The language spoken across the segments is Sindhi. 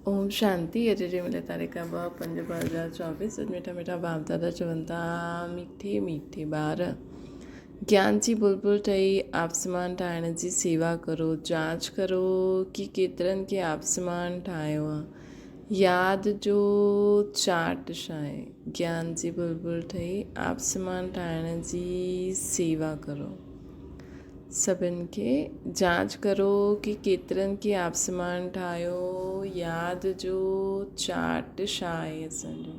اوم شانتي اڄ جي ملي تاريخ 2/5/2024 اڄ مٺا مٺا باپ دادا چون ٿا مٺي مٺي ٻار گيان جي بلبل ٺهي آپسمان ٺاهڻ جي سيوا ڪرو جانچ ڪرو ڪي ڪيترن کي آپسمان ٺاهيو آ ياد جو چاٽ ڇا آهي گيان جي بلبل ٺهي آپسمان ٺاهڻ جي سيوا ڪرو سڀن کي جانچ ڪرو ڪي ڪيترن کي آپسمان ٺاهيو ياد جو چارٽ ڇا آهي اسان جو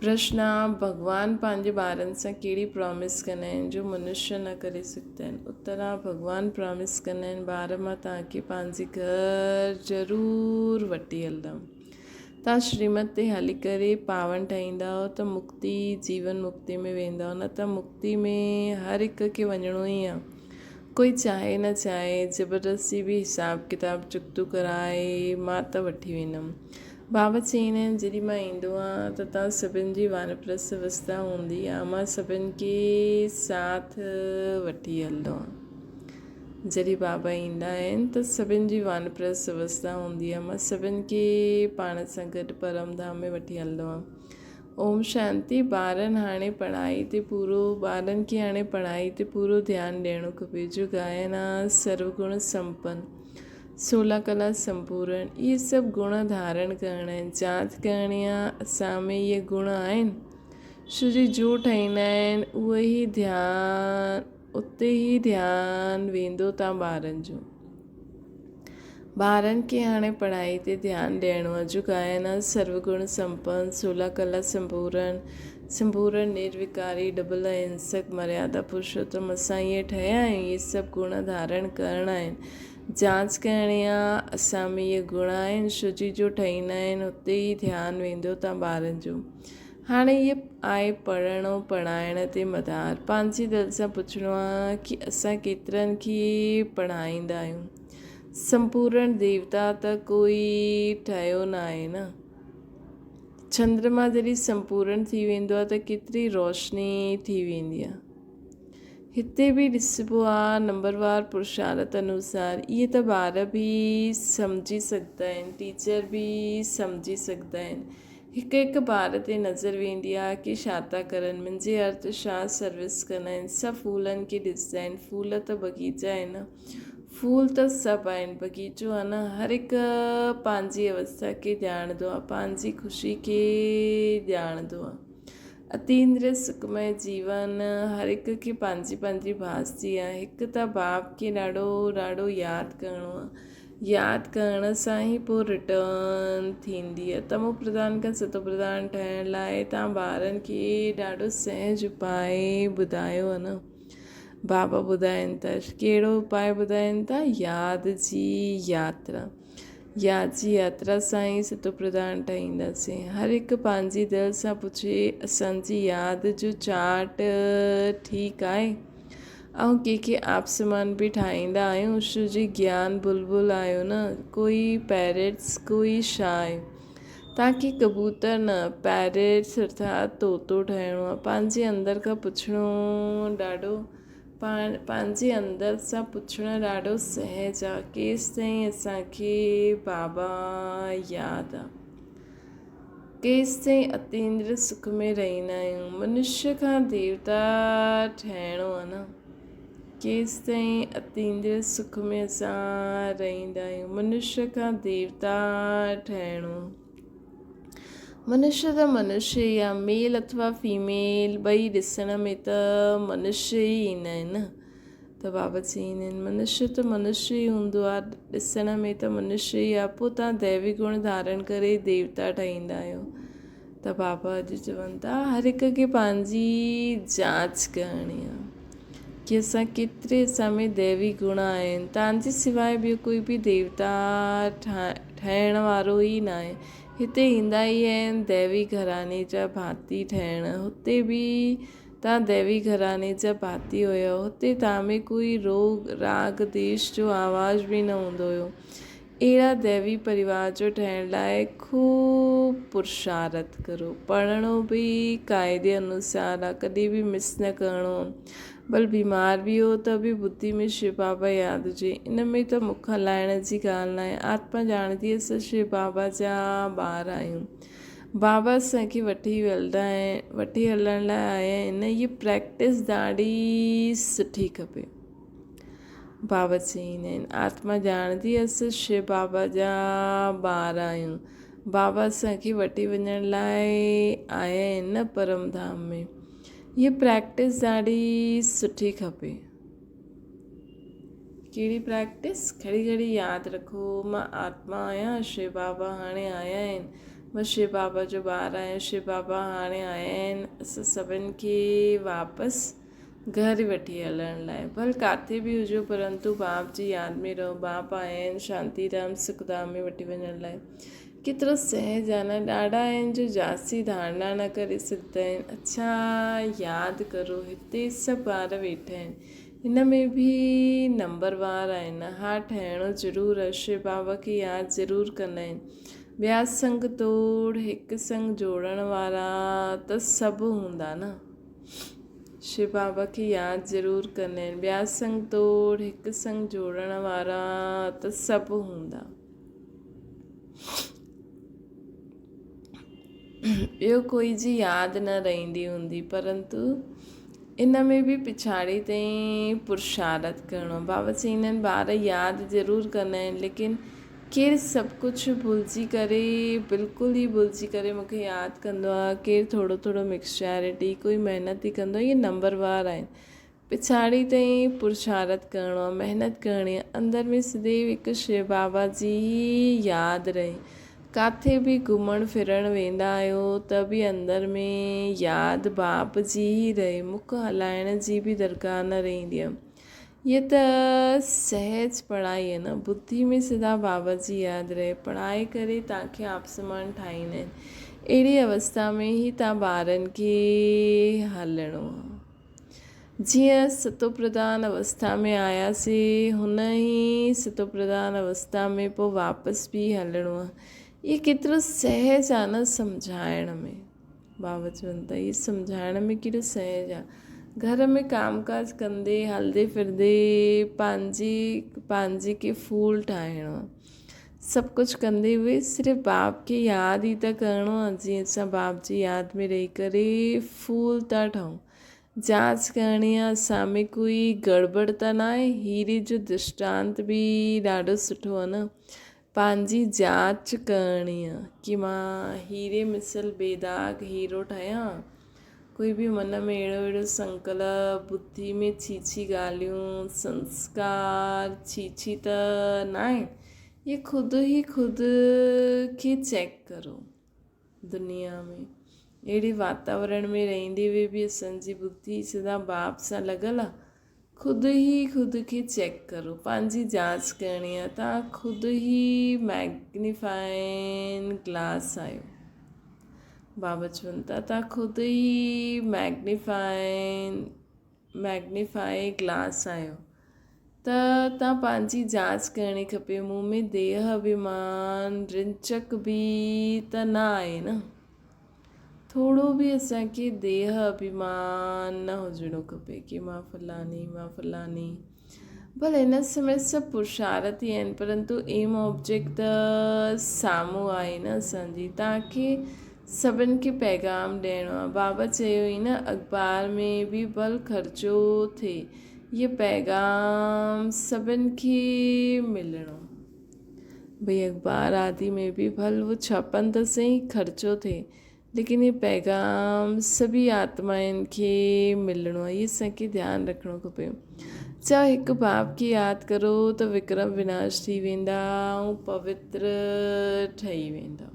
پرشن آ ڀڳوان پنهنجي ٻارن سان ڪهڙي پرامس ڪندا آهن جو منشي نه ڪري سگهندا آهن اتر آ ڀڳوان پرامس ڪندا آهن ٻار مان توهان کي پنهنجي گهر ضرور وٺي هلندم توهان شريمت تي هلي ڪري پاون ٺاهيندؤ ته مڪتي، جيون مڪتي ۾ ويندؤ، نه ته مڪتي ۾ هر هڪ کي وڃڻو ئي آ. ڪوئي چاهي نه چاهي، زبردستي به حساب ڪتاب چڪتو ڪرائي مان ته وٺي ويندم. بابا چئيندا آهن، جڏهن مان ايندو آهيان ته توهان سڀن جي وانپرست اوستا هوندي آ، مان سڀن کي ساٿ وٺي هلندو آهيان. جڏهن بابا ايندا آهن ته سڀن جي وانپرست اوستا هوندي آهي. مان سڀن کي پاڻ سان گڏ پرم ڌام ۾ وٺي هلندو آهيان. اوم شانتي ٻارن هاڻي پڙهائي تي پورو ٻارن کي هاڻي پڙهائي تي پورو ڌيان ڏيڻو کپي جو گائن آ سرو گڻ سمپن سولا ڪلا سمپورن اهي سڀ گڻ ڌارڻ ڪرڻا آهن جانچ ڪرڻي آ اسان ۾ اهي گڻ آهن شو جي جو ٺهيندا آهن اهي ئي ڌيان اتي ئي ڌيان ويندو تان ٻارن جو. ٻارن کي هاڻي پڙهائي تي ڌيان ڏيڻو آهي. جو گائن آهي سرو گڻ سمپن، سولا ڪلا سمپورن، سمپورن نروڪاري، ڊبل اهنسڪ، مريادا پرشوتم اسان اهي ٺهيا آهيون اهي سڀ گڻ ڌارڻ ڪرڻا آهن. جانچ ڪرڻي آهي اسان ۾ اهي گڻ آهن شو جي جو ٺهيندا آهن اتي ئي ڌيان ويندو تان ٻارن جو. هاڻي هيء آهي پڙهڻو پڙهائڻ تي مدار. پنهنجي دل سان پڇڻو آ ڪي اسان ڪيترن کي پڙهائيندا آهيون. سمپورڻ ديوتا ته ڪوئي ٺهيو ناهي نه. چندرما جڏهن سمپورڻ ٿي ويندو آ ته ڪيتري روشني ٿي ويندي آ. هتي به ڏسبو آ نمبروار پرشارت انوسار اهي ته ٻار به سمجهي سگهندا آهن ٽيچر به سمجهي سگهندا آهن. هڪ هڪ ٻار تي نظر ويندي آ ڪي ڇا ٿا ڪرن منهنجي ارٿ ڇا سروس ڪندا آهن سڀ ڦولن کي ڏسندا آهن ڦول ته بغيچا آهن نه ڦول ته سڀ آهن بغيچو آ نه هر هڪ پنهنجي اوسٿا کي ڄاڻندو آ پنهنجي خوشي کي ڄاڻندو آ اتيندريه سکمئي جيون هر هڪ کي پنهنجي پنهنجي ڀاسجي آ هڪ ته باپ کي ڏاڍو ڏاڍو ياد ڪرڻو آ ياد ڪرڻ سان ئي پوء رٽرن ٿيندي آهي. تمو پرڌان کان ستو پرڌان ٺهڻ لاء توهان ٻارن کي ڏاڍو سهج اپاء ٻڌايو آهي نه. بابا ٻڌائين ٿا ڪهڙو اپاء ٻڌائين ٿا ياد جي ياترا. ياد جي ياترا سان ئي ستو پرڌان ٺهينداسين. هر هڪ پنهنجي دل سان پڇي اسان جي ياد جو چارٽ ٺيڪ آهي؟ آئون ڪي ڪي آپسمان به ٺاهيندا آهيون شو جي گيان بلبل آهيو نه ڪوئي پيرٽس ڪوئي ڇا آهي توهان کي ڪبوتر نه پيرٽس ارٿات طوطو ٺهڻو آهي پنهنجي اندر کان پڇڻو ڏاڍو پاڻ پنهنجي اندر سان پڇڻ ڏاڍو سهج آهي ڪيستائين اسان کي بابا ياد آهي ڪيستائين اتيندريه سک ۾ رهندا آهيون. منشيه کان ديوتا ٺهڻو آهي نه. ڪيستائين اتيندريه سک ۾ اسان رهندا آهيون. منشيه کان ديوتا ٺهڻو. منشيه ته منشيه ئي آهي. ميل اٿوا فيميل ٻئي ڏسڻ ۾ ته منشيه ئي ايندا آهن نه. ته بابا چئيندا آهن، منشيه ته منشيه ئي هوندو آهي، ڏسڻ ۾ ته منشيه ئي آهي، پوء توهان ديوي گڻ ڌارڻ ڪري ديوتا ٺهيندا آهيو. ته بابا اڄ چون ٿا، هر هڪ کي پنهنجي جاچ ڪرڻي آهي ڪي اسان ڪيتري اسان ۾ ديوي گڻ آهن، توهان جي سواء ٻيو ڪوئي به ديوتا ٺهڻ وارو ئي ناهي. هتي ايندا ئي آهن ديوي گهراڻي جا ڀاتي ٺهڻ، هتي به توهان ديوي گهراڻي جا ڀاتي هيؤ. هتي توهان ۾ ڪوئي روڳ، راڳ، ديش جو آواز به نه هوندو هيو. اهڙا ديوي پريوار جو ٺهڻ لاء خوب پرشارٿ ڪرو. پڙهڻو به قاعدي انوسار آ، ڪڏهن به مس نه ڪرڻو. ڀل بيمار به هو ته به ٻڌي ۾ شو بابا ياد هجي. ان ۾ ته مک هلائڻ جي ڳالهه ناهي. آتما ڄاڻندي اسان شو بابا جا ٻار آهيون. بابا اسان کي وٺي هلندا آهن، وٺي هلڻ لاء آيا آهن. هيء پريڪٽس ڏاڍي سٺي کپي. بابا چئيندا آهن، آتما ڄاڻندي اسان شو بابا جا ٻار آهيون. بابا اسان کي وٺي وڃڻ لاء آيا آهن نه پرم ڌام ۾. هيء پريڪٽس ڏاڍي سٺي کپي. ڪهڙي پريڪٽس؟ گهڙي گهڙي ياد رکو، مان آتما آهيان، شو بابا هاڻي آيا آهن. مان شو بابا جو ٻار آهيان، شو بابا هاڻي آيا آهن. اسان سڀن کي واپس گهر وٺي هلڻ لاء. ڀل ڪاٿي به هجو پرنتو باپ جي ياد ۾ رهو. باپ آيا آهن شانتي ڌام سک ڌام ۾ وٺي وڃڻ لاء. ڪيترو سهج آهي نه. ڏاڍا آهن جو جاسي ڌارڻا نه ڪري سگهندا آهن. اڇا ياد ڪرو هتي سڀ ٻار ويٺا آهن. هن ۾ به نمبر وار آهن. ها ٺهڻو ضرور آهي. شو بابا کي ياد ضرور ڪندا آهن. ٻيا سنگ توڙ هڪ سنگ جوڙڻ وارا ته سڀ هوندا نه. شو بابا کي ياد ضرور ڪندا آهن. ٻيا سنگ توڙ هڪ سنگ جوڙڻ وارا ته سڀ هوندا. ٻيو ڪوئي جي ياد نه رهندي هوندي پرنتو ان ۾ به پڇاڙي تائين پرشارت ڪرڻو. بابا چئيندا آهن ٻار ياد ضرور ڪندا آهن ليڪن ڪير سڀ ڪجهه ڀلجي ڪري بلڪل ئي ڀلجي ڪري مون کي ياد ڪندو آ ڪير ٿورو ٿورو مڪسچرٽي ڪوئي محنت ئي ڪندو آ اهي نمبر وار آهن پڇاڙي تائين پرشارت ڪرڻو آ محنت ڪرڻي آ اندر ۾ سديو هڪ شو بابا جي ئي ياد رهي ڪاٿي به گهمڻ ڦرڻ ويندا آهيو ته به اندر ۾ ياد باپ جي ئي رهي مک هلائڻ جي به درڪار نه رهندي آ. هيء ته سهج پڙهائي آهي نه. ٻڌي ۾ سدا بابا جي ياد رهي. پڙهائي ڪري توهان کي آپ سمان ٺاهيندا آهن. اهڙي اوستا ۾ ئي توهان ٻارن کي هلڻو آهي. جيئن ستوپرڌان اوستا ۾ آياسي، هن ئي ستوپرڌان اوستا ۾ پوء واپس به هلڻو آهي. هيء ڪيترو سهج آهي نه سمجهائڻ ۾. بابا چون ٿا هي سمجهائڻ ۾ ڪيڏو سهج آ. گهر ۾ ڪام ڪاج ڪندي هلندي ڦرندي پنهنجي پنهنجي کي ڦول ٺاهڻو آ. سڀ ڪجهه ڪندي هوئي صرف باپ کي ياد ئي ته ڪرڻو آ جيئن اسان باپ جي ياد ۾ رهي ڪري ڦول ٿا ٺاهون. جاچ ڪرڻي آ اسان ۾ ڪوئي گڙٻڙ ته ناهي. هيري جو درشٽانت به ڏاڍو سٺو آ نه. پنهنجي جاچ ڪرڻي آ ڪي مان هيري مثل بي داغ هيرو ٺهيان؟ ڪوئي به من ۾ اهڙو اهڙو سنڪلپ، ٻڌي ۾ ڇي ڇي ڳالهيون، سنسڪار ڇي ڇي ته ناهن؟ اهي خود ئي خود کي چيڪ ڪرو. دنيا ۾ اهڙي واتاورڻ ۾ رهندي هوئي به اسان جي ٻڌي سدا باپ سان لڳل آ؟ خود ئي خود کي چيڪ ڪرو پنهنجي جاچ ڪرڻي آ توهان خود ئي ميگنيفائين گلاس آهيو بابا چون ٿا توهان خود ئي ميگنيفائين ميگنيفائي گلاس آهيو ته توهان پنهنجي جاچ ڪرڻي کپي مون ۾ ديهه اڀيمان رنچڪ به ته نه آهي نه ٿورو به اسان کي ديهه اڀيمان نه هجڻو کپي ڪي مان فلاڻي مان فلاڻي ڀلي هن سمي سڀ پرشارٿ ئي آهن پرنتو ايم آبجيڪٽ ته سامهون آهي نه اسان جي توهان کي سڀن کي پيغام ڏيڻو آهي بابا چيو ئي نه اخبار ۾ به ڀل خرچو ٿئي هيء پيغام سڀن کي ملڻو ڀئي اخبار آدي ۾ به ڀل هو ڇپن ته سهي خرچو ٿئي ليڪن هي پيغام سڀي آتمائن کي ملڻو آهي هي اسان کي ڌيان رکڻو کپي چا هڪ باپ کي ياد ڪرو ته وڪرم وناش ٿي ويندا ۽ پوتر ٺهي ويندا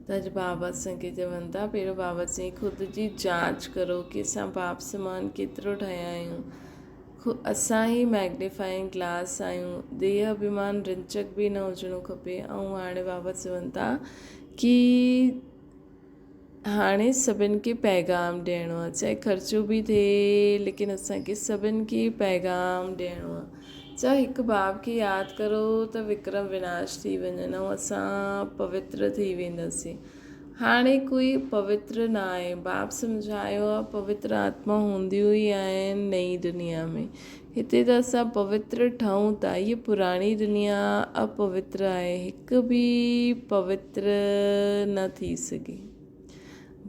ته اڄ بابا اسان کي چون ٿا پهريون بابا چئي خود جي جانچ ڪرو ڪي اسان باپ سمان ڪيترو ٺهيا آهيون اسان ئي ميگنيفائنگ گلاس آهيون. ديهه اڀيمان رنچڪ به نه هجڻو کپي ۽ هاڻي بابا چون ٿا ڪي هاڻي سڀن کي پيغام ڏيڻو آهي چاهي خرچو به ٿئي ليڪن اسان کي سڀن کي پيغام ڏيڻو آهي چاهي هڪ باب کي ياد ڪرو ته وڪرم وناش ٿي وڃن ۽ اسان پوتر ٿي وينداسين. هاڻي ڪوئي پوتر نه آهي. باپ سمجهايو آهي پوتر آتما هونديون ئي آهن نئين دنيا ۾. هتي ته اسان پوتر ٺهون ٿا. هيء پراڻي دنيا اپوتر آهي. هڪ به پوتر نه ٿي سگهي.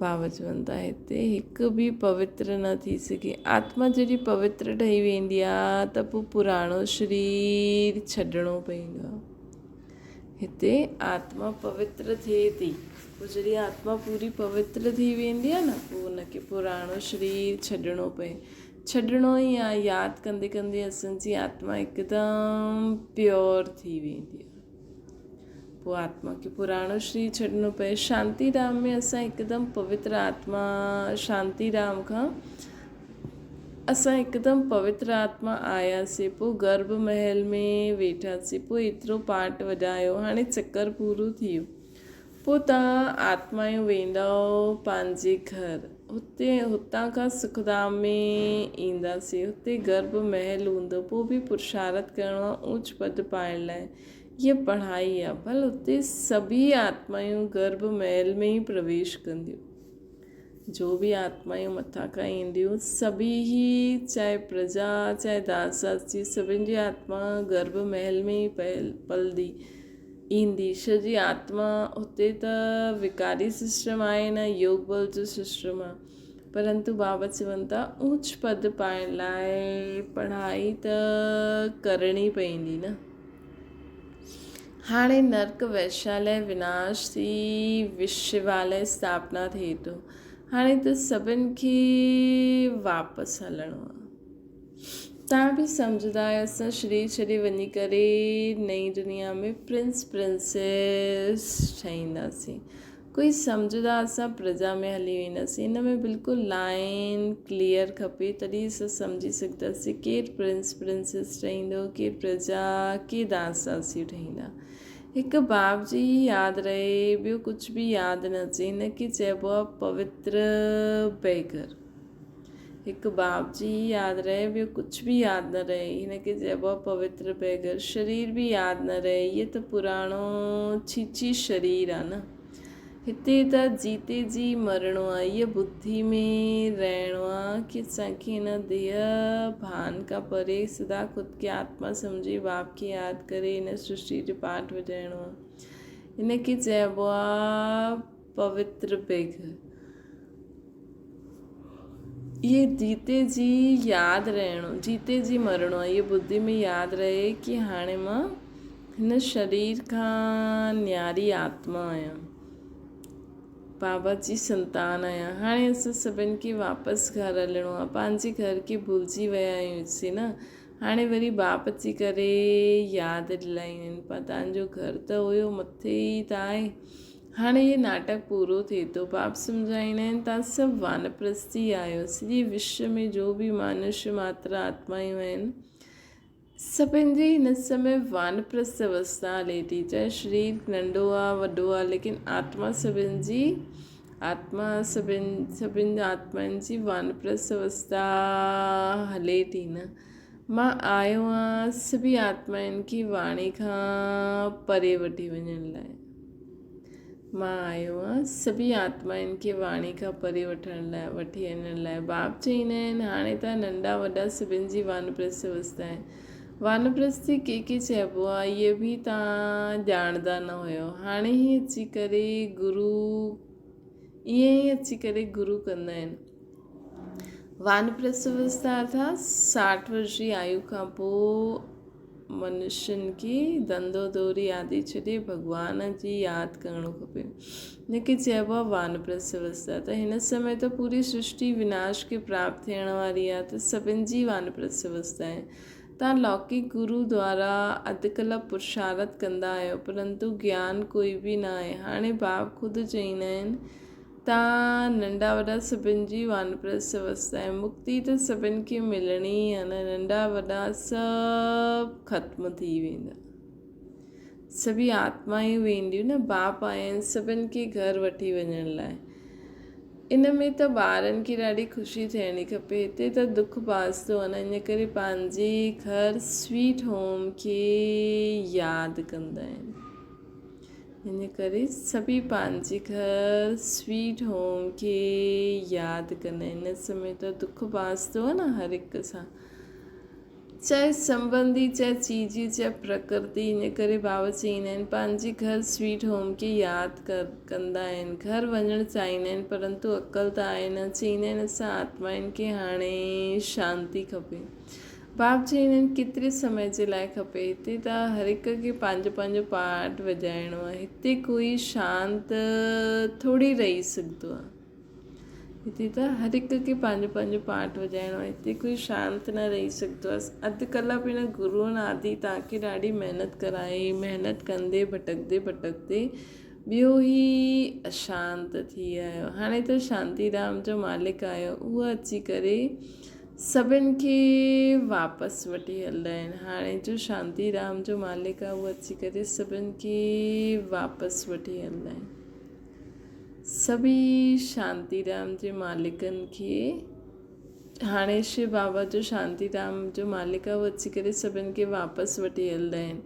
بابا چون ٿا هتي هڪ به پوتر نه ٿي سگهي. آتما جڏهن پوتر ٺهي ويندي آهي ته پوء پراڻو شرير ڇڏڻو پوندو آهي. هتي آتما پوتر ٿئي ٿي. پوء جڏهن آتما پوري پوتر ٿي ويندي آهي نه پوء ان کي پراڻو شرير ڇڏڻو پئي. ڇڏڻو ئي آهي. ياد ڪندي ڪندي اسان جي آتما هڪدم پيور ٿي ويندي آهي. پوء آتما کي پراڻو شرير ڇڏڻو پئي. شانتي ڌام ۾ اسان هڪدم پوتر آتما شانتي ڌام کان اسان هڪدم پوتر آتما آياسين، پوء گرڀ محل ۾ ويٺاسين، پوء ايترو پاٽ وڄايو، هاڻي چڪر پورو ٿي ويو. پوء توهان آتمايون ويندؤ پنهنجي گهر. هتي هتان کان سکڌام ۾ اينداسين، هتي گرڀ محل هوندو، پوء به پرشارٿ ڪرڻو آهي اوچ پد پائڻ لاء. هيء پڙهائي آهي. ڀل هتي سڀيئي آتمايون گرڀ محل ۾ ئي پرويش ڪنديون. جو به آتمائون مٿان کان اينديون، سڀيئي چاهي پرجا چاهي داس داسي، سڀن جي آتما گرڀ محل ۾ ئي پلدي ايندي. ڇو جي آتما هتي ته وڪاري سسٽم آهي نه يوگ بل جو سسٽم آهي. پرنتو بابا چون ٿا اوچ پد پائڻ لاء پڙهائي ته ڪرڻي پوندي نه. هاڻي نرڪ وئشاليه وناش ٿي وشواليه اسٿاپنا ٿئي ٿو. هاڻي ته سڀن کي واپس هلڻو آهي. توهان به سمجهندا آهيو اسان شرير ڇڏي وڃي ڪري نئين دنيا ۾ پرنس پرنسيس ٺهينداسين. ڪوئي سمجهندا اسان پرجا ۾ هلي وينداسين. ان ۾ بلڪل لائين ڪليئر کپي تڏهن اسان سمجهي سگهنداسين ڪير پرنس پرنسيس ٺهيندو ڪير پرجا ڪير داس داسيون ٺهيندا. هڪ باب جي ئي ياد رهي ٻيو ڪجهه به ياد نه اچي هن کي چئبو آهي پوتر بيگر. هڪ باب جي ئي ياد رهي ٻيو ڪجهه به ياد نه رهي هن کي چئبو آهي پوتر بيگر شرير به ياد نه رهي هيء ته پراڻو ڇيڇي شرير آهي نه هتي ته جيتي جي مرڻو آهي هيء ٻڌي ۾ رهڻو آهي ڪي اسان کي هن ديهه ڀان کان پري سدا خود کي آتما سمجهي باپ کي ياد ڪري هن سرشٽي جو پاٺ وڄائڻو آهي هن کي چئبو آهي پوتر بيگر. اهي جيتي جي ياد رهڻو، جيتي جي مرڻو آهي. اهو ٻڌي ۾ ياد رهي ڪي هاڻي مان هن شرير کان نياري آتما آهيان. بابا جي سنتان آهيان. هاڻي اسان سڀن کي واپس گهر هلڻو آهي. پنهنجي گهر کي ڀلجي ويا آهيون سي نه. هاڻي وري باپ اچي ڪري ياد ڏيلائين آهن. پر تنهنجو جو گهر ته هيو مٿي ئي ته آهي. هاڻي هي ناٽڪ پورو ٿئي ٿو. باپ سمجهائيندا آهن، توهان سڀ وانپرستي آهيو. سڄي وشو ۾ جو به مانوش ماتر آتمائون آهن، سڀن جي هن سمي وانپرست اوستا هلي ٿي. چاهي شرير ننڍو آهي، وڏو آهي، ليڪن آتما سڀن جي آتما سڀن سڀن آتمائن جي وانپرست اوستا هلي ٿي نه. مان آيو آهيان سڀئي آتمائن کي واڻي کان پري وٺي وڃڻ لاء. مان آيو آهيان سڀئي آتمائن کي واڻي کان پري وٺڻ لاء، وٺي وڃڻ لاء. باپ چئيندا آهن، هاڻي توهان ننڍا وڏا سڀن جي وانپرست اوستا آهي. وانپرستي ڪنهن کي چئبو آهي، اهي به توهان ڄاڻندا نه هيو. هاڻي هي اچي ڪري گرو، ائين ئي اچي ڪري گرو ڪندا آهن. وانپرست اوستا ارٿات 60 ورش جي آيو کان پوء منشين کي ڌنڌو دوري آدي ڇڏي ڀڳوان جي ياد ڪرڻو کپي. هن کي چئبو آهي وانپرست اوستا ته هن سمي ته پوري سرشٽي وناش کي پراپت ٿيڻ واري آهي ته سڀن جي وانپرست اوستا آهي. تان لوڪڪ گرو دوارا اڌ ڪلپ پرشارٿ ڪندا آهيو پرنتو گيان ڪوئي به نه آهي. هاڻي باپ خود چئيندا آهن تان ننڍا وڏا سڀن جي وانپرست اوستا آهي. مڪتي ته سڀن کي ملڻي ئي آهي نه. ننڍا وڏا سڀ ختم ٿي ويندا. سڀئي آتمائون وينديون نه. باپ آيا آهن سڀن کي گهر وٺي وڃڻ لاء. ان ۾ ته ٻارن کي ڏاڍي خوشي ٿيڻي کپي. هتي ته دک باسندو آهي نه. ان ڪري پنهنجي گهر سويٽ هوم کي ياد ڪندا آهن. ان ڪري سڀئي پنهنجي گهر سويٽ هوم کي ياد ڪندا آهن. ان سمي ته دک پاسندو آهي نه هر هڪ سان، چاهي سنبنڌي، چاهي چيزي، چاهي پرڪرتي. ان ڪري بابا چئيندا آهن پنهنجي گهر سويٽ هوم کي ياد ڪندا آهن، گهر وڃڻ چاهيندا آهن پرنتو عقل ته آهي نه. چئيندا آهن اسان آتمائن کي هاڻي شانتي کپي. باب چئي هنن ڪيتري سمي جي لاء کپي؟ هتي ته هر هڪ کي پنهنجو پنهنجو پارٽ وڄائڻو آهي. هتي ڪوئي شانت ٿوري رهي سگهندو آهي. هتي ته هر هڪ کي پنهنجو پنهنجو پارٽ وڄائڻو آهي. هتي ڪوئي شانت نه رهي سگهندو آهي. اڌ ڪلاڪ هن گروئن آدي توهان کي ڏاڍي محنت ڪرائي. محنت ڪندي ڀٽڪندي ڀٽڪندي ٻيو ئي اشانت ٿي آيو. هاڻي ته شانتي ڌام جو مالڪ آيو. اهو اچي ڪري سڀن کي واپس وٺي هلندا آهن. هاڻي جو شانتي رام جو مالڪ آهي اهو اچي ڪري سڀن کي واپس وٺي هلندا آهن. سڀئي شانتي رام جي مالڪن کي هاڻي شو بابا جو شانتي رام جو مالڪ آهي اهو اچي ڪري سڀن کي واپس وٺي هلندا آهن.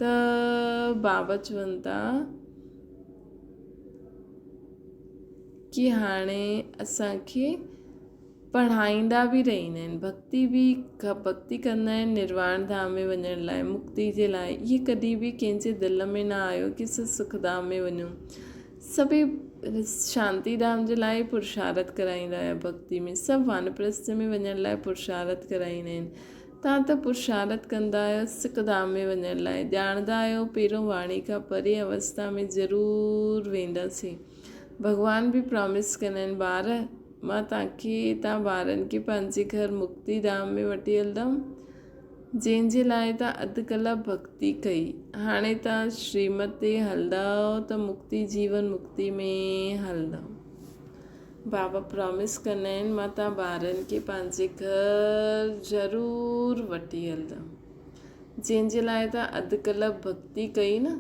ته بابا چون ٿا. ڪي هاڻي اسان کي پڙهائيندا به رهندا آهن ڀڳتي به ڀڳتي ڪندا آهن نرواڻ ڌام ۾ وڃڻ لاء مڪتي جي لاء اهي ڪڏهن به ڪنهن جي دل ۾ نه آيو ڪي اسان سک ڌام ۾ وڃون سڀئي شانتي ڌام جي لاء پرشارٿ ڪرائيندا هيا ڀڳتي ۾ سڀ وانپرسٿ ۾ وڃڻ لاء پرشارٿ ڪرائيندا آهن تان ته پرشارٿ ڪندا آهيو سک ڌام ۾ وڃڻ لاء. ڄاڻندا آهيو پهريون واڻي کان پري اوستا ۾ ضرور وينداسين. ڀڳوان به پرامس ڪندا آهن ٻار مان توهان کي توهان ٻارن کي پنهنجي گهر مڪتي ڌام ۾ وٺي هلندم جنهن جي لاء توهان اڌ ڪلاڪ ڀڳتي ڪئي هاڻي توهان شريمت تي هلندؤ ته مڪتي جيون مڪتي ۾ هلندؤ. بابا پرامس ڪندا آهن مان توهان ٻارن کي پنهنجي گهر ضرور وٺي هلندم جنهن جي لاء توهان اڌ ڪلپ ڀڳتي ڪئي نه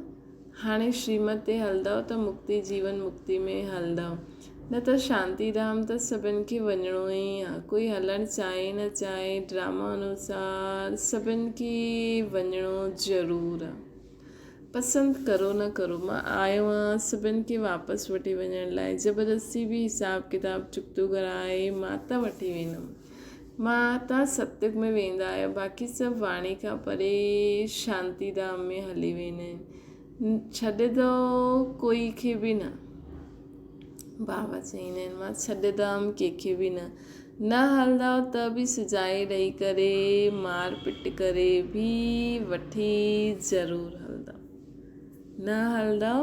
هاڻي شريمت تي هلندؤ ته مڪتي جيون مڪتي ۾ هلندؤ نه ته شانتي ڌام ته سڀن کي وڃڻو ئي آ ڪوئي هلڻ چاهي نه چاهي ڊراما انوسار سڀن کي وڃڻو ضرور آ. پسند ڪرو نه ڪرو مان آيو آهيان سڀن کي واپس وٺي وڃڻ لاء زبردستي به حساب ڪتاب چڪتو ڪرائي مان ته وٺي ويندم مان تان ستيگ ۾ ويندا آهيو باقي سڀ واڻي کان پري شانتي ڌام ۾ هلي ويندا آهن ڇڏيندو ڪوئي کي به نه بابا چئيندا آهن مان ڇڏيندم ڪنهن کي به نه نه هلندؤ ته به سجائي ڏئي ڪري مار پٽ ڪري به وٺي ضرور هلندؤ. نه هلندؤ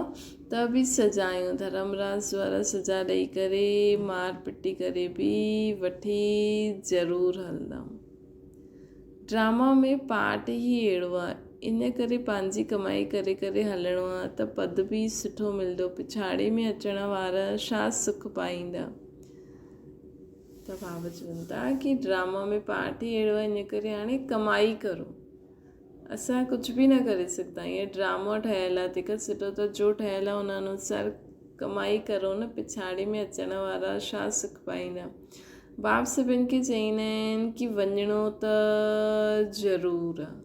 ته به سجايون ڌرمراج دوارا سزا ڏئي ڪري مار پٽي ڪري به وٺي ضرور هلندؤ. ڊراما ۾ پارٽ ئي اهڙو آ ان ڪري پنهنجي ڪمائي ڪري ڪري هلڻو آ ته پد به سٺو ملندو پڇاڙي ۾ اچڻ وارا ڇا سک پائيندا. ته بابا چون ٿا ڪي ڊراما ۾ پارٽ ئي اهڙو آهي ان ڪري هاڻي ڪمائي ڪرو اسان ڪجهه به نه ڪري سگهندا آهيون ڊرامو ٺهيل آهي تنهن کان سٺو ته جو ٺهيل آهي ان انوسار ڪمائي ڪرو نه پڇاڙي ۾ اچڻ وارا ڇا سک پائيندا باپ سڀن کي چئيندا آهن ڪي وڃڻو ته ضرور آهي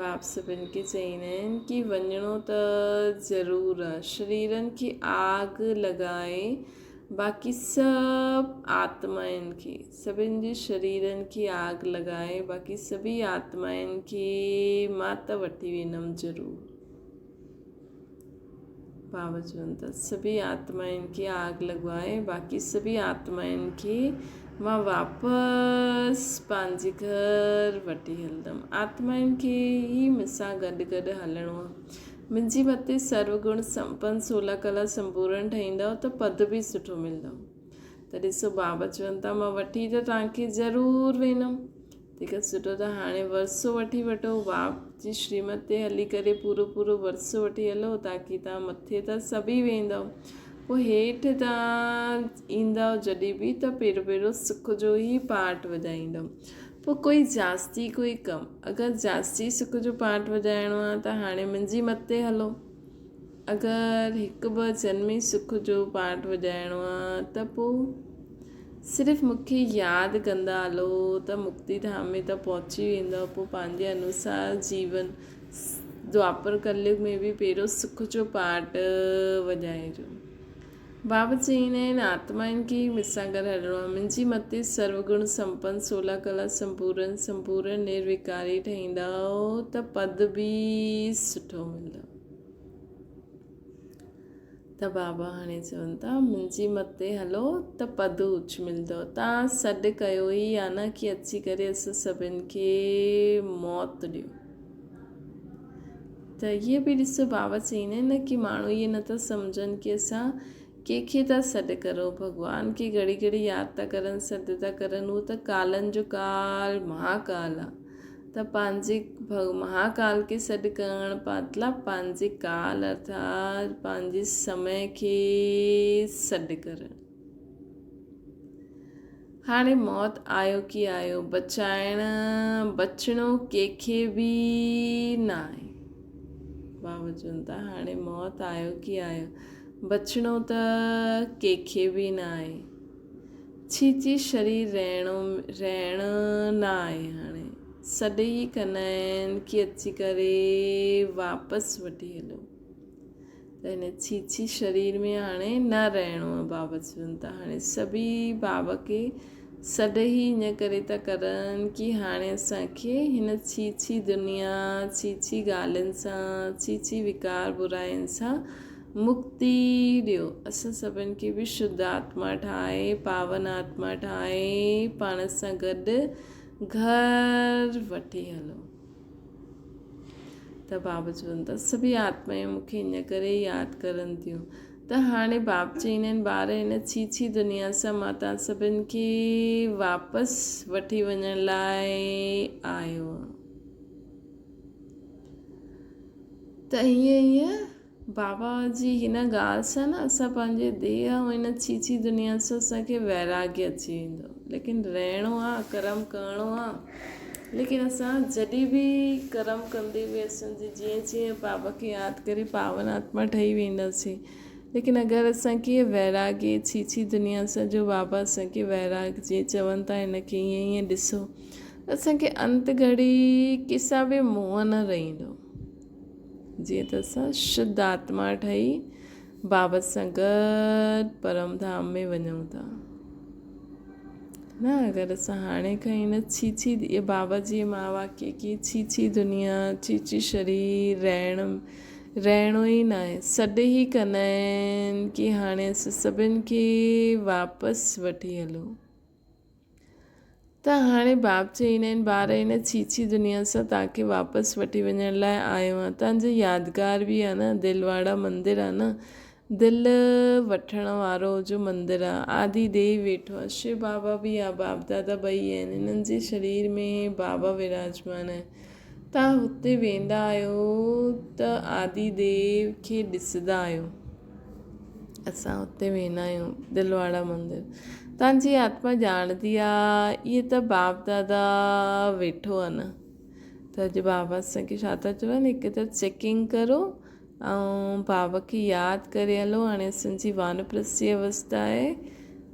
باپ سڀن کي چئيندا آهن ڪي وڃڻو ته ضرور آ، شريرن کي آگ لڳائي باقي سڀ آتمائن کي، سڀن جي شريرن کي آگ لڳائي باقي سڀئي آتمائن کي مان ته وٺي ويندم ضرور. بابا چون ٿا، سڀئي آتمائن کي آگ لڳوائي، باقي سڀئي آتمائن کي مان واپس پنهنجي گهر وٺي هلندم. آتمائن کي ئي مون سان گڏ گڏ هلڻو آهي. منهنجي مٿي سرو گڻ سمپن سولا ڪلا سمپورڻ ٺهيندؤ ته پد به سٺو ملندو. ته ڏسو بابا چون ٿا، مان وٺي ته توهان کي ضرور ويندم. تنهن کان سٺو ته هاڻي ورثو وٺي وٺو، باپ جي شريمت تي هلي ڪري پورو پورو ورثو وٺي هلو، تاڪي توهان مٿي ته سڀئي ويندؤ، پوء هيٺ توهان ايندؤ جڏهن به ته پهريون پهريون سک جو ئي پارٽ وڄائيندؤ، پوء ڪوئي جاستي ڪوئي ڪم، اگر جاستي سک جو پارٽ وڄائڻو آهي ته هاڻي منهنجي مت تي هلو، اگر هڪ ٻه جنمي سک جو پارٽ وڄائڻو آهي ته پوء. صرف مون کي ياد ڪندا هلو ته مڪتي ڌام ۾ ته پهچي ويندؤ پوء پنهنجي انوسار جيون دوآپر ڪليگ ۾ به پهريون سک جو پاٽ وڄائجو. بابا چئيندا آهن آتمائن کي ئي مون سان گڏ هلڻو آهي. منهنجي متي سرو گڻ سمپن سولا ڪلا سمپورن سمپورن نروڪاري ٺهيندؤ ته پد به سٺو ملندو. ته بابا هاڻي چون ٿا، منهنجي مت تي هلو ته پد اوچ ملندو. تان سڏ ڪيو ئي آ نه ڪي اچي ڪري اسان سڀن کي موت ڏيو. ته اهي به ڏسو بابا چئيندا آهن نه ڪي ماڻهو اهي نٿا سمجهن ڪي اسان ڪنهن کي ٿا سڏ ڪرون، ڀڳوان کي گهڙي گهڙي ياد ٿا ڪرن، سڏ ٿا ڪرن، اهو ته ڪالن جو ڪال مهاڪال آ. ته پنهنجي مهاڪال کي سڏ ڪرڻ مطلب پنهنجي ڪال ارٿات پنهنجي سمي کي سڏ ڪرڻ. هاڻي موت آيو ڪي آيو، بچائڻ بچڻو ڪنهن کي به ناهي. بابا چون ٿا هاڻي موت آيو ڪي آيو، بچڻو ته ڪنهن کي به ناهي. ڇي ڇي شرير رهڻو رهڻ نه آهي هاڻي سڏ ئي ڪندا آهن ڪي اچي ڪري واپس وٺي هلو ته هن ڇي ڇي شرير ۾ هاڻي نه رهڻو آهي بابا چون ٿا هاڻي سڀئي بابا کي سڏ ئي ان ڪري ٿا ڪرن ڪي هاڻي اسان کي هن ڇي ڇي دنيا ڇي ڇي ڳالهين سان ڇي ڇي وڪار براين سان مڪتي ڏيو. اسان سڀن کي به شڌ آتما ٺاهي، پاون آتما ٺاهي، پاڻ سان گڏ گهر وٺي هلو. ته بابا چون ٿا، سڀئي آتمائون مون کي ان ڪري ياد ڪرن ٿيون ته هاڻي باپ چئيندا آهن، ٻار هن ڇي ڇي دنيا سان مان توهان سڀن کي واپس وٺي وڃڻ لاء آيو آهيان. ته ائين ائين بابا جي هن ڳالهه سان نه اسان پنهنجي ديهه ۽ هن ڇي ڇي دنيا سان اسان کي ويراڳي اچي ويندو ليڪن رهڻو آ ڪرم ڪرڻو آ ليڪن اسان جڏهن به ڪرم ڪندي به اسان جي جيئن جيئن بابا کي ياد ڪري پاون آتما ٺهي وينداسين ليڪن اگر اسان کي ويراڳي ڇي ڇي دنيا سان جو بابا اسان کي ويراڳ جيئن چون ٿا هن کي ائين ائين ڏسو اسان کي انت گهڙي ڪنهن سان به موهه نه رهندو. جيئن ته اسان شڌ آتما ٺهي بابت سان گڏ پرم ڌام ۾ وڃون ٿا. نه اگر اسان هاڻي کان ئي نه ڇي ڇي اهي بابا جي مها واڪيه ڪي ڇي ڇي دنيا ڇي ڇي شرير رهڻ رهڻو ئي ناهي سڏ ئي ڪندا آهن ڪي هاڻي اسان سڀن کي واپس وٺي هلو. ته هاڻي باپ چئيندا آهن، ٻار هن ڇي ڇي دنيا سان توهان کي واپس وٺي وڃڻ لاء آيو آهيان. توهان جو يادگار به آهي نه، دلواڙا مندر آهي نه، دل وٺڻ وارو جو مندر آهي، آدي ديو ويٺو آهي، شو بابا به آهي، باپ دادا ٻئي آهن، هنن جي شرير ۾ بابا وراجمان آهي. توهان هتي ويندا آهيو ته آدي ديو کي ڏسندا آهيو. اسان اتي ويندا آهيون دلواڙا مندر. توهان جي آتما ڄاڻندي آ اهي ته باپ دادا ويٺو آ نه. ته اڄ بابا اسان کي ڇا ٿا چون هڪ ته چيڪنگ ڪرو ۽ بابا کي ياد ڪري هلو هاڻي اسان جي وانپرستي اوستا آهي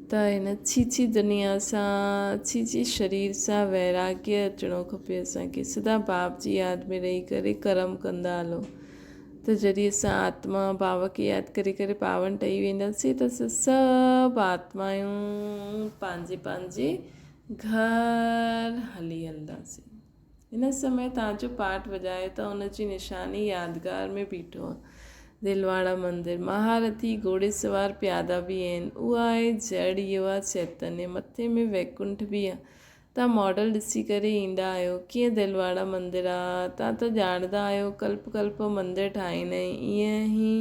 ته هن ڇي ڇي دنيا سان ڇي ڇي شرير سان ويراگيه اچڻو کپي اسان کي سدا باپ جي ياد ۾ رهي ڪري ڪرم ڪندا هلو ته جڏهن اسان آتما بابا کي ياد ڪري ڪري پاون ٺهي وينداسين ته اسان سڀ آتمائون پنهنجي پنهنجي گهر هلي هلنداسين. هن سمي توهان جو پاٺ وڄايو ته ان جي نشاني يادگار ۾ بيٺو آهي. دلواڙا مندر، مهارٿي گهوڙي سوار پيادا به آهن. اها آهي جڙ، اهو آهي چيتنيه. مٿي ۾ ويڪنٺ به آهي. توهان ماڊل ڏسي ڪري ايندا آهيو. ڪيئن دلواڙا مندر آهي. توهان ته ڄاڻندا آهيو ڪلپ ڪلپ مندر ٺاهيندا آهن. ائين ئي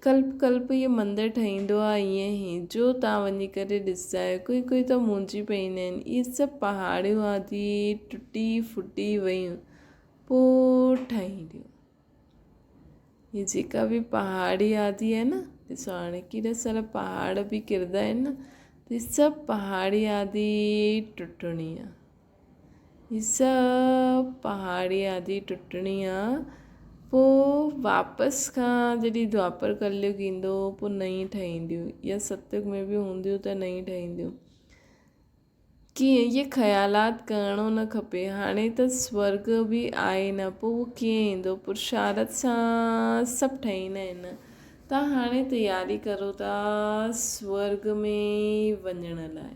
ڪلپ ڪلپ اهي مندر ٺهيندو آهي ائين ئي جو توهان وڃي ڪري ڏسندا آهيو. ڪوئي ڪوئي ته مونجهي پئيندا آهن. اهي سڀ پهاڙيون آدي ٽٽي ڦٽي ويون پوء ٺهينديون. هي جيڪا به پهاڙي آدي آهي نه ڏسو هاڻي ڪيڏا سارا پهاڙ به ڪردا آهن نه ته سڀ پهاڙي آدي ٽٽڻي آ. هي سڀ پهاڙي آدي ٽٽڻي آ پوء واپس کان جڏهن دوآپر ڪليگ ايندو پوء نئين ٺهنديون يا ستيگ ۾ به هونديون ته نئين ٺهنديون. ڪيئن اهي خيالات ڪرڻو نه کپي. هاڻي ته سورڳ به آهي نه پوء اهو ڪيئن ايندو. پرشارٿ سان سڀ ٺهيندا آهن. توهان هاڻي تياري ڪرو ٿا سورڳ ۾ وڃڻ لاء.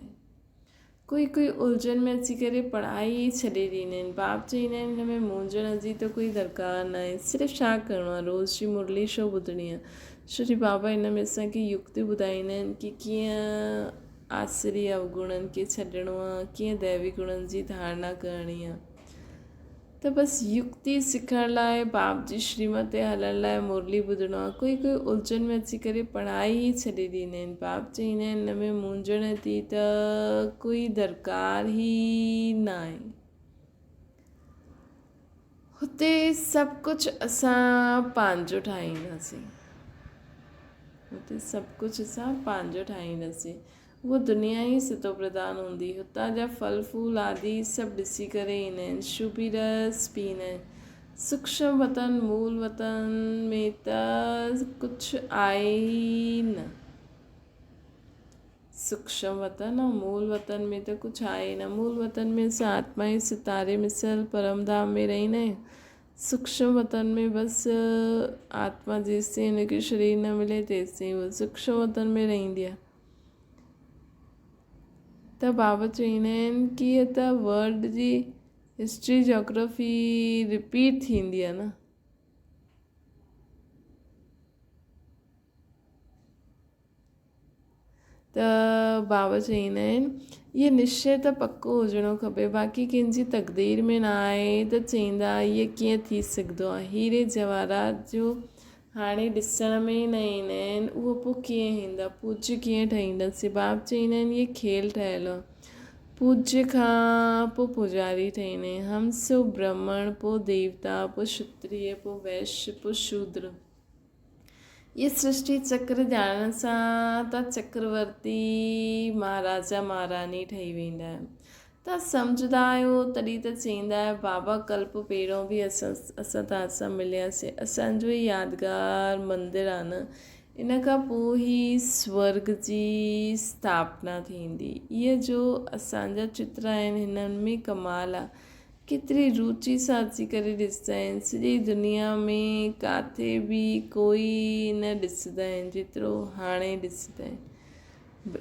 ڪوئي ڪوئي الجهن ۾ اچي ڪري پڙهائي ئي ڇڏي ڏيندا آهن. باپ چئيندا آهن هن ۾ مونجهڻ جي ته ڪوئي درڪار ناهي. صرف ڇا ڪرڻو آهي روز جي مرلي شو ٻڌڻي آهي. ڇو جي بابا هن ۾ اسان کي يڪتيون ٻڌائيندا آهن ڪي ڪيئن آسري اوگڻن کي ڇڏڻو آهي ڪيئن ديوي گڻن جي ڌارڻا ڪرڻي آهي. ته بس يڪتي سکڻ لاء باپ جي شريمت تي هلڻ لاء مرلي ٻڌڻو آهي. ڪوئي ڪوئي الجهن ۾ اچي ڪري پڙهائي ئي ڇڏي ڏيندا آهن. باپ چئيندا آهن ان ۾ مونجهڻ جي ته ڪوئي درڪار ئي ناهي. هتي سڀ ڪجهه اسان پنهنجو ٺاهينداسين. هتي سڀ ڪجهه اسان پنهنجو ٺاهينداسين. هوء دنيا ئي ستو پرڌان هوندي. هتان جا ڦل ڦول آدي سڀ ڏسي ڪري ايندا آهن. شوڀي رس پيئندا آهن. سوڪشم وطن، مول وطن، ۾ ته ڪجهه آهي ئي نه. سوڪشم وطن ۽ مول وطن ۾ ته ڪجهه آهي ئي نه. مول وطن ۾ اسان آتما ئي ستاري مثل پرم ڌام ۾ رهندا آهيون. سوڪشم وطن ۾ بس آتما جيستائين هن کي شرير نه ملي تيستائين هوء سوڪشم وطن ۾ رهندي آهي. ته بابا چوندا آهن ڪي هي ته ورلڊ جي هسٽري جاگرافي رپيٽ ٿيندي آهي نه. ته بابا چوندا آهن اهي نشچي ته پڪو هجڻو کپي باقي ڪنهن جي تقدير ۾ نه آهي ته چوندا اهي ڪيئن ٿي سگهندو آهي هيري جواهرات جو هاڻي ڏسڻ ۾ ئي نه ايندا آهن اهو پوء ڪيئن ايندا پوڄ ڪيئن ٺهينداسين باب چوندا آهن اهي کيل ٺهيل آهي پوڄ کان پوء پوڄاري ٺهيندا آهن هم سو برهمڻ پوء ديوتا پوء شتريه پوء ويش پوء شودر. اهي سرشٽي چڪر ڄاڻڻ سان ته چڪرورتي مهاراجا مهاراڻي ٺهي ويندا آهيو. توهان سمجهندا آهيو تڏهن ته چئيندا آهيو بابا ڪلپ پهريون به اسان اسان توهان سان ملياسين اسان جو هي يادگار مندر آهي نه ان کان پوء هي سورگ جي اسٿاپنا ٿيندي. اهي جو اسان جا چتر آهن هنن ۾ ڪمال آهي. ڪيتري روچي سان اچي ڪري ڏسندا آهن. سڄي دنيا ۾ ڪاٿي به ڪوئي نه ڏسندا آهن جيترو هاڻي ڏسندا آهن.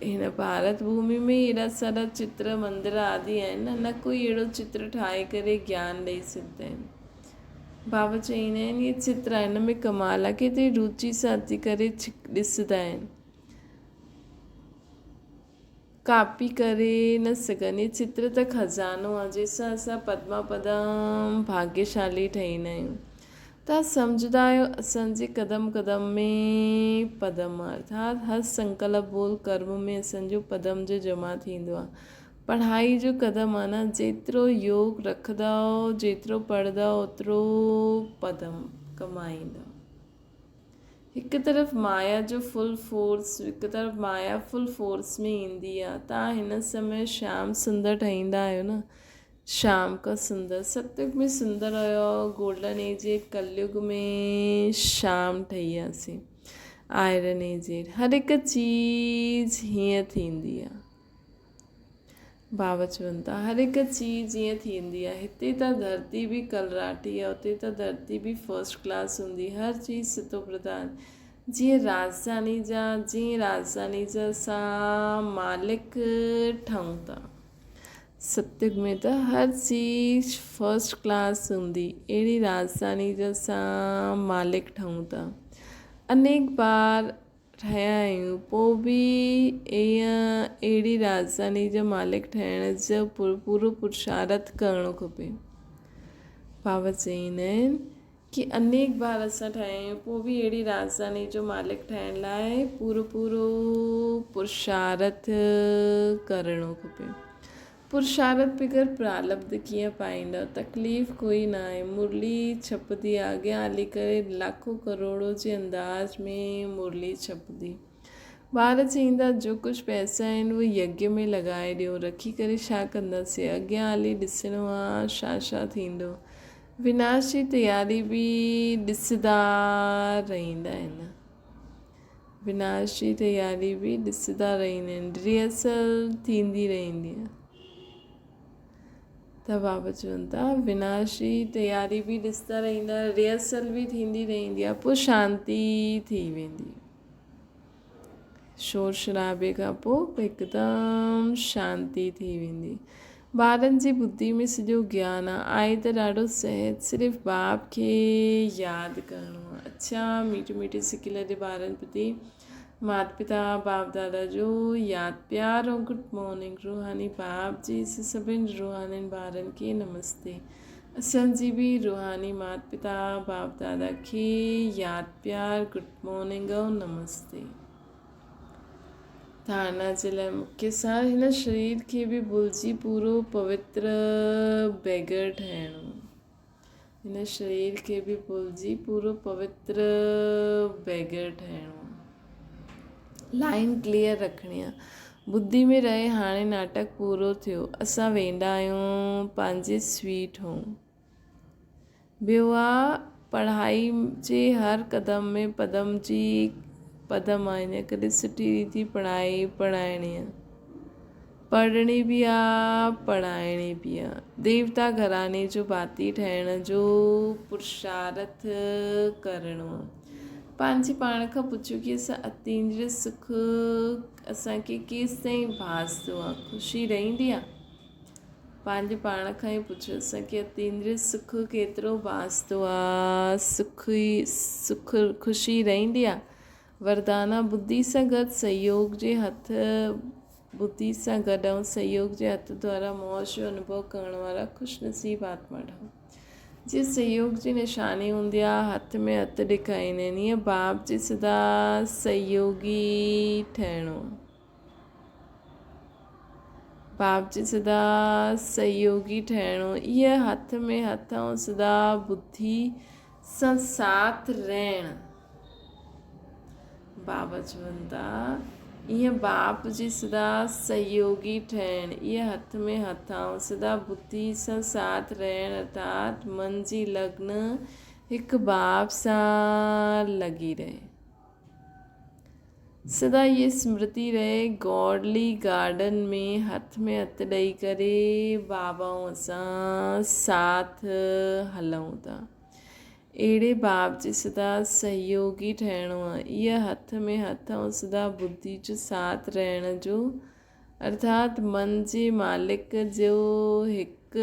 هن ڀارت ڀومي ۾ ايڏا سارا چتر مندر آدي آهن نه نه ڪوئي اهڙو چتر ٺاهي ڪري گيان ڏئي سگهندا آهن. بابا چئيندا آهن اهي چتر آهن هن ۾ ڪمال آهي ڪيتري روچي سان اچي ڪري ڏسندا آهن. ڪاپي ڪري نه سگهن. هي چتر ته خزانو آهي، جنهن سان اسان پدما پدم ڀاڳيشالي ٺهيندا آهيون. توهان سمجهندا آهيو اسان جي قدم قدم ۾ پدم آهي. ارٿات هر سنڪلپ ٻول ڪرم ۾ اسان جو پدم جو جمع ٿيندو آهي. پڙهائي جو قدم آهي نه، جيترو يوگ رکندؤ، جيترو پڙهندؤ اوترو پدم ڪمائيندؤ. هڪ طرف مايا جو فل فورس هڪ طرف مايا فل فورس ۾ ايندي آ تان هن سمي شيام سندر ٺهيندا آهيو نه شيام کا سندر ستيگ ۾ سندر هيو گولڊن ايج ڪليگ ۾ شيام ٺهي وياسين آئرن ايج هر هڪ چيز هيئن ٿيندي آ. بابا چون ٿا، هر هڪ چيز ائين ٿيندي آهي. هتي ته ڌرتي به ڪلراٺي آهي، اتي ته ڌرتي به فرسٽ ڪلاس هوندي. هر چيز ستو پرڌان. جيئن راڄڌاني جا، جيئن راڄڌاني جا اسان مالڪ ٺهون ٿا. ستيگ ۾ ته هر چيز فرسٽ ڪلاس هوندي. اهڙي راڄڌاني جا اسان مالڪ ٺهون ٿا. انيڪ بار ٺهيا آهيون پوء به ايئن اهڙي راڄڌاني جو مالڪ ٺهڻ جو پورو پرشارٿ ڪرڻو کپي. بابا چئيندا آهن ڪي انيڪ بار اسان ٺهيا آهيون پوء به اهڙي راڄڌاني جو مالڪ ٺهڻ لاء پورو پورو پرشارٿ ڪرڻو کپي. پرشارٿ بغير پرالبڌ ڪيئن پائيندؤ؟ تڪليف ڪوئي ناهي. مرلي ڇپندي اڳيان هلي ڪري لاکون ڪروڙون جي انداز ۾ مرلي ڇپندي. ٻار چئيندا جو ڪجهه پئسا آهن اهي يگيه ۾ لڳائي ڏيو، رکي ڪري ڇا ڪنداسين؟ اڳيان هلي ڏسڻو آ ڇا ڇا ٿيندو. وناش جي تياري به ڏسندا رهندا آهن. وناش جي تياري به ڏسندا رهندا آهن. ريهرسل ٿيندي رهندي آهي. ته بابا چون ٿا وناش جي تياري به ڏسندا رهندا، ريهرسل به ٿيندي رهندي آهي، پوء شانتي ٿي ويندي. شور شرابي کان پوء هڪدم شانتي ٿي ويندي. ٻارن جي ٻڌي ۾ سڄو گيان آ، آهي ته ڏاڍو سهج، صرف باپ کي ياد ڪرڻو آ. اڇا ميٺي ميٺي سڪي لڏي ٻارن پرتي مات پتا باپ دادا جو ياد پيار ۽ گڊ مارننگ روحاني باپ جي سڀن روحانين ٻارن کي نمستي. اسان جي به روحاني مات پتا باپ دادا کي ياد پيار گڊ مارننگ ۽ نمستي. ڌارنا جي لاء مکيه سار هن شرير کي به ڀلجي پورو پوتر بيگر ٺهڻو. هن شرير کي به ڀلجي پورو پوتر بيگر ٺهڻو. لائين ڪليئر رکڻي آ. ٻڌي ۾ رهي هاڻي ناٽڪ پورو ٿيو اسان ويندا آهيون پنهنجي سويٽ هوم. ٻيو آ پڙهائي جي هر قدم ۾ پدم جي پدم آ ان ڪري سٺي ريتي پڙهائي پڙهائڻي آ. پڙهڻي به آ پڙهائڻي به آ. ديوتا گهراڻي جو ڀاتي ٺهڻ جو پرشارٿ ڪرڻو آ. پنهنجي پاڻ کان پڇو ڪي اسان اتيندريه سک اسان کي ڪيستائين ڀاسندو آ؟ خوشي رهندي آ؟ پنهنجي پاڻ کان ئي پڇو اسان کي اتيندريه سک ڪيترو ڀاسندو آ؟ سک ئي سک خوشي رهندي آ؟ وردانا ٻڌي سان گڏ سهيوگ جي هٿ ٻڌي سان گڏ ۽ سهيوگ جي هٿ دوارا موج جو انوڀو ڪرڻ وارا خوش نصيب آتما ٺهو. جيئن سهيوگ جي نشاني هوندي آ هٿ ۾ هٿ ڏيکاريندا آهن ايئن باپ جي سدا سهيوگي ٺهڻو آ. باپ جي سدا سهيوگي ٺهڻو ايئن هٿ ۾ هٿ ۽ سدا ٻڌي سان ساٿ رهڻ. بابا چون ٿا، ايئن باپ جي سدا سهيوگي ٺهڻ، ايئن هٿ ۾ هٿ ۽ سدا ٻڌي سان ساٿ رهڻ ارٿات من جي لگن هڪ باپ سان لڳي رهي. سدا اهي سمرتي رهي گاڊلي گارڊن ۾ هٿ ۾ هٿ ڏئي ڪري بابا ۽ اسان ساٿ هلون ٿا. اهڙي باب جي سدا سهيوگي ٺهڻو آ. اها هٿ ۾ هٿ ۽ سدا ٻڌي جو ساٿ رهڻ جو ارٿات من جي مالڪ جو هڪ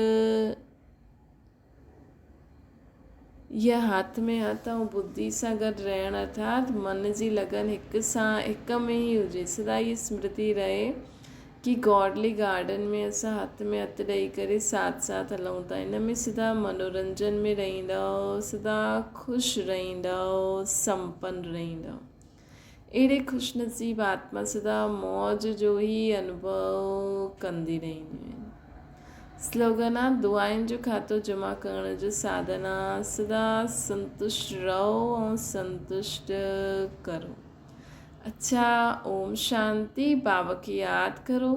اها هٿ ۾ هٿ ۽ ٻڌي سان گڏ رهڻ ارٿات من جي لگن هڪ سان هڪ ۾ ئي هجي سدا اها سمرتي رهي ڪي گاڊلي گارڊن ۾ اسان هٿ ۾ هٿ ڏئي ڪري ساٿ ساٿ هلون ٿا ان ۾ سدا منورنجن ۾ رهندؤ سدا خوش رهندؤ سمپن رهندؤ اهڙي خوش نصيب آتما سدا موج جو ئي انوڀو ڪندي رهنديون آهن سلوگن آ دعائن جو کاتو جمع ڪرڻ جو ساڌن آ سدا سنتشٽ رهو ۽ سنتشٽ ڪرو. اڇا اوم شانتي بابا کي ياد ڪرو.